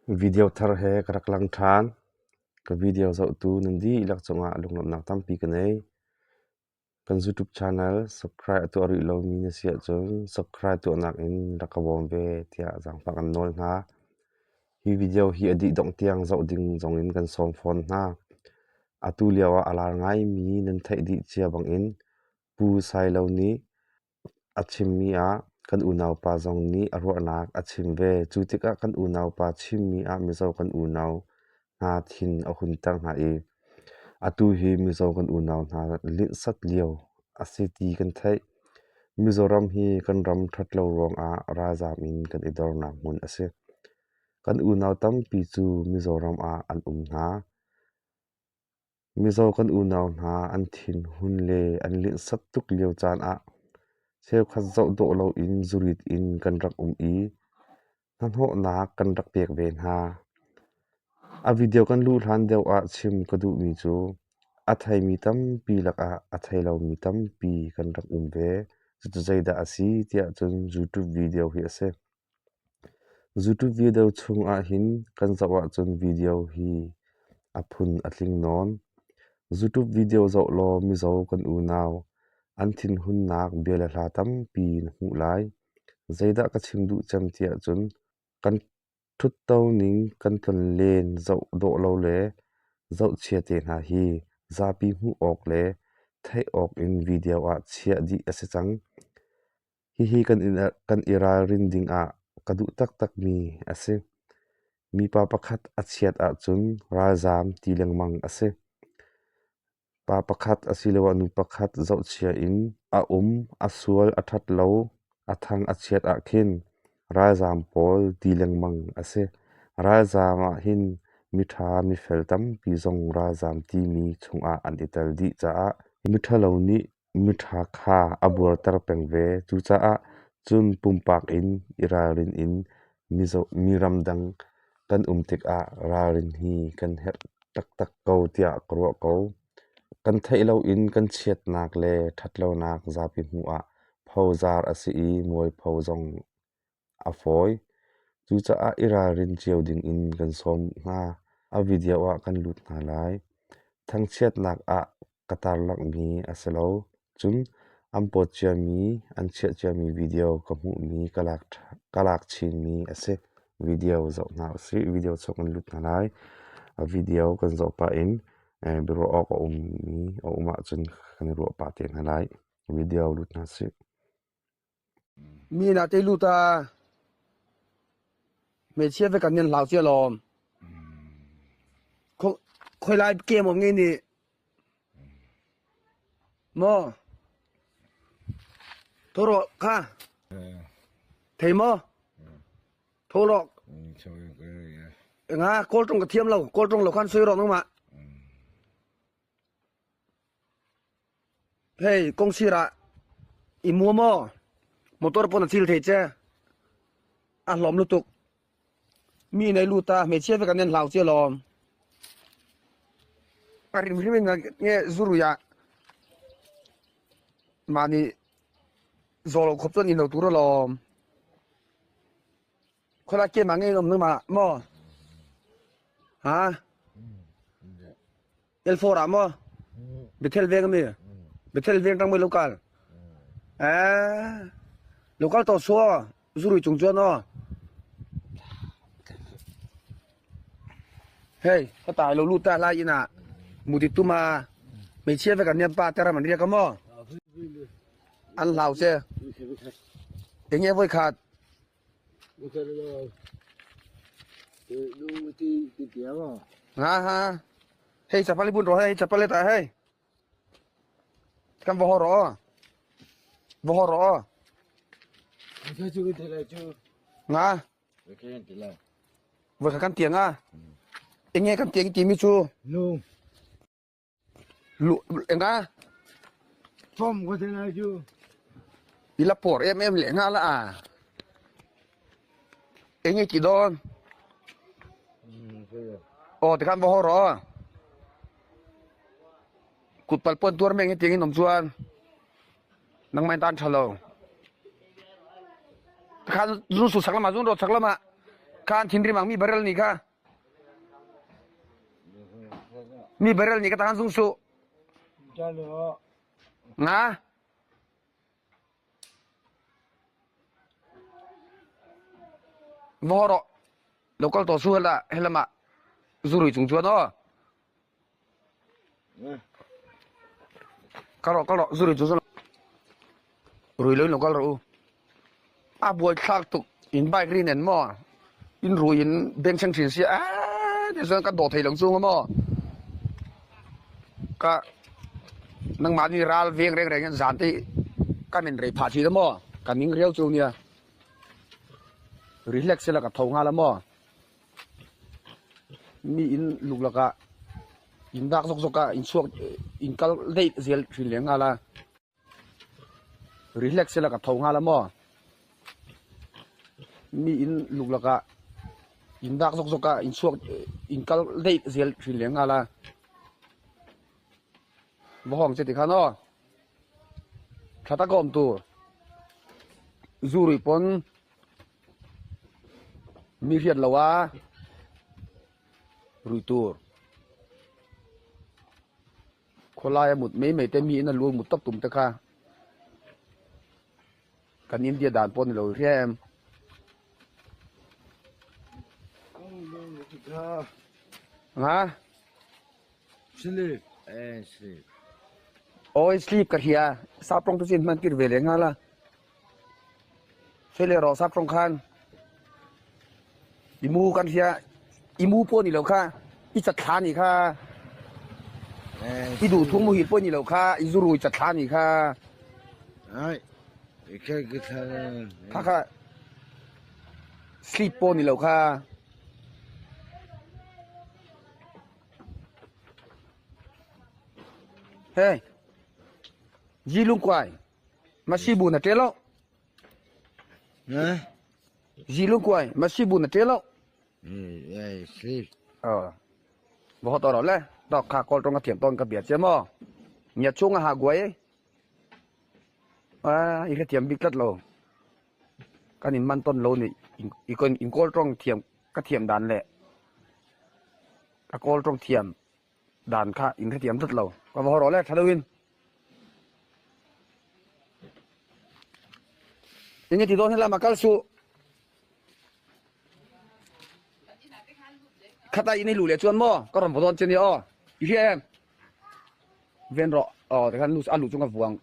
Video thar he ka rak lang ṭhan. Ka video zohtu nan dihlak cungah lunglawmhnak tampi ka nei. Kan YouTube channel subscribe a tuah rih lomi na si ahcun subscribe tuahnak in rak ka bawm ve tiah zaangfah kan nawl hna. Hi video hi a dih dongh tiang zoh ding zongin kan sawm fawn hna. Atu lio ah a lar ngaimi nan theih dih cia bangin Pu Sailo nih A chimmi ah kan unaupa zong nih a ruahnak a chim ve. Cu tikah kan unaupa chimmi ah Mizo kan unau hna thin a hunter hna i atu hi Mizo kan unau hna linhsat lio a si ti kan theih. Mizoram hi kan ram ṭhatlo ruangah ralzaam in kan i dornak hmun a si. Kan unau tampi cu Mizoram ah an um hna. Mizaw kan unau hna an thinhun le an linhsat tuk lio caan ah cheukhat zoh dawh loin zurit in kan rak um i hnahnawhnak kan rak pek ve hna. A video kan luh hlan deuh ah chim ka duhmi cu a theimi tampi lakah a thei lomi tampi kan rak um ve. Cucu zeidah a si tiah cun YouTube video hi a si. Youtube video chung ahhin kan zoh ahcun video hi a phun a tling nawn. Youtube video zoh law mizaw kan unau an thinhunnak bia le hla tampi na hmuh lai. Zeidah ka chim duh cem tiah cun kan ṭhutto ning kan tlonlen zoh dawh lo le zohchia te hna hi zapi hmuh awk le theih awk in video ah chiah dih a si cang. Hihi kan i ralrin dingah ka duh taktakmi a si. Mipa pakhat a chiat ahcun ralzaam ti lengmang a si. Pa pakhat asiloah nu pakhat zohchia in a um, a sual, a ṭhat lo, a thang a chiat ahkhin ralzaam pawl ti lengmang a si. Ralzaam ah hin miṭha mifel tampi zong ralzaam timi chungah an i tel dih caah miṭhalo nih Miṭha kha a buarter peng ve. Cucaah cun pumpak in i ralrin in mi ramdang kan um tikah ralrin hi kan herh taktak ko tiah ka ruah ko. Kan theih loin kan chiatnak le ṭhatlonak zapi hmuh ah phozar a si i mualpho zong a fawi. Cucaah i ralrin cio dingin kan sawm hna. A video ah kan lut hna lai. Thangchiatnak ah ka tarlanghmi a si lo. Cun an pawt ciami, an chiah ciami video ka hmuhmi ka lak chinmi a si. Video zoh hna usih. Video chung kan lut hna lai. A video kan zoh pah in biaruah awk a ummi a um ahcun kan i ruah pah te hna lai. Video lut hna sih. Mi na te lut a hmeichhia vek an in hlau cia lawm. Khoi lai game om nge ni maw? Thoro kha thei maw? Thoro nga kawl tong ka thiam lo kawl tong lo khan soi ro nang ma. Hei kawngsir ah i mu maw? Motor pawn a cil thei che. A hlawm lutuk. Mi nei lut a hmeichhia vek an en hlau che lawm. A rim hrim in nge zurui ah mahni zaw lo khawp chuan in lo tur alawm. Khuala kem ah ngei nom nangmah maw? Ha? L4 ah maw? Bethel veng ami? Bethel veng tang mui local. Eh, local to so zurui chung chuan aw. Hei, ka tai lo lut ta lai ina muti tuma hmeichhia vek an niam pa teram an riak a maw? An hlau che. Enge voi khat Ha ha. Hei chapal bun ro hei chapal ta hei. Kan va ho ro. Va ho ro. Nga. Voi kha kan tiang a. Enge kan tiang ti mi chu. Lu enga Fom ko te lai cu. I la por em em leh nga la a. Enge ki don. Aw tikhan va haw rawh. Kut pal puan tuar meng hi tiang in om chuan. Nangmah in tan tha lo. Tikhan zun su sak lama zun ro sak lama. Khan thinrim ang mi barrel nih kha. Mi barrel nih ka tahan sung su. Nga. Va haw rawh. Lo kal tawh su hela helamah zurui chung chuan aw. Kal rawh kal rawh zurui chung chuan rui lo in lo kal rawh u. A buai thlak tuk in bike ri nen maw in rui in beng thleng thin sia eee ti chuan ka dawh thei lo chung a maw ka nangmahni ral veng reng reng hian zan te hi ka men rei phah thin a maw ka ning riau chu nia relax ila ka tho nghal a maw mi in luk lakah in dak zawk zawk a in chhuak in kal daih zel thin leh nghal a. Relax ila ka tho nghal a maw? Mi in luk lakah in dak zawk zawk a, in chhuak in kal daih zel thin leh nghal a. Va hawng che tikhan aw. Tha tak a awm tur. Zu ruih pawn mi hriat lo a ruih tur. Khawlaia mut mai mai te miin a lu mut tawp tum te kha kan India dan pawh a ni lo hria em. Nga? Sleep and sleep. Oi sleep ka hria sap tawng te chu in hman tir ve leh nghal a. Sawi leh rawh sap tawng khan i mu kan hria i mu pawh ni lo kha i chatthla ni kha i duh thung muhil pawh ni lo kha i zurui chatthla ni kha kha kha sleep pawh ni lo kha. Hey Ji lungkuai. Masi bu na ṭe lo. Zi lungkuai masi bu na ṭe lo. Ờ. Va hot ro le. Dok kha kol tong ka thiam ton ka bia che mo. Nya chung a ha guai. A i thiam bik tlat lo. Kan in man ton lo ni i kon in kol tong thiam ka thiam dan le. Ka kol tong thiam Dan kha in hrethiam tlat lo. Ka va haw rawh le tha deuhin. Enge ti dawn helama kal suh. Khata in i luh leh chuan maw ka rawn vaw dawn che nia aw. I hria em? Ven rawh. Aw tikhan a luh chu ka vuang.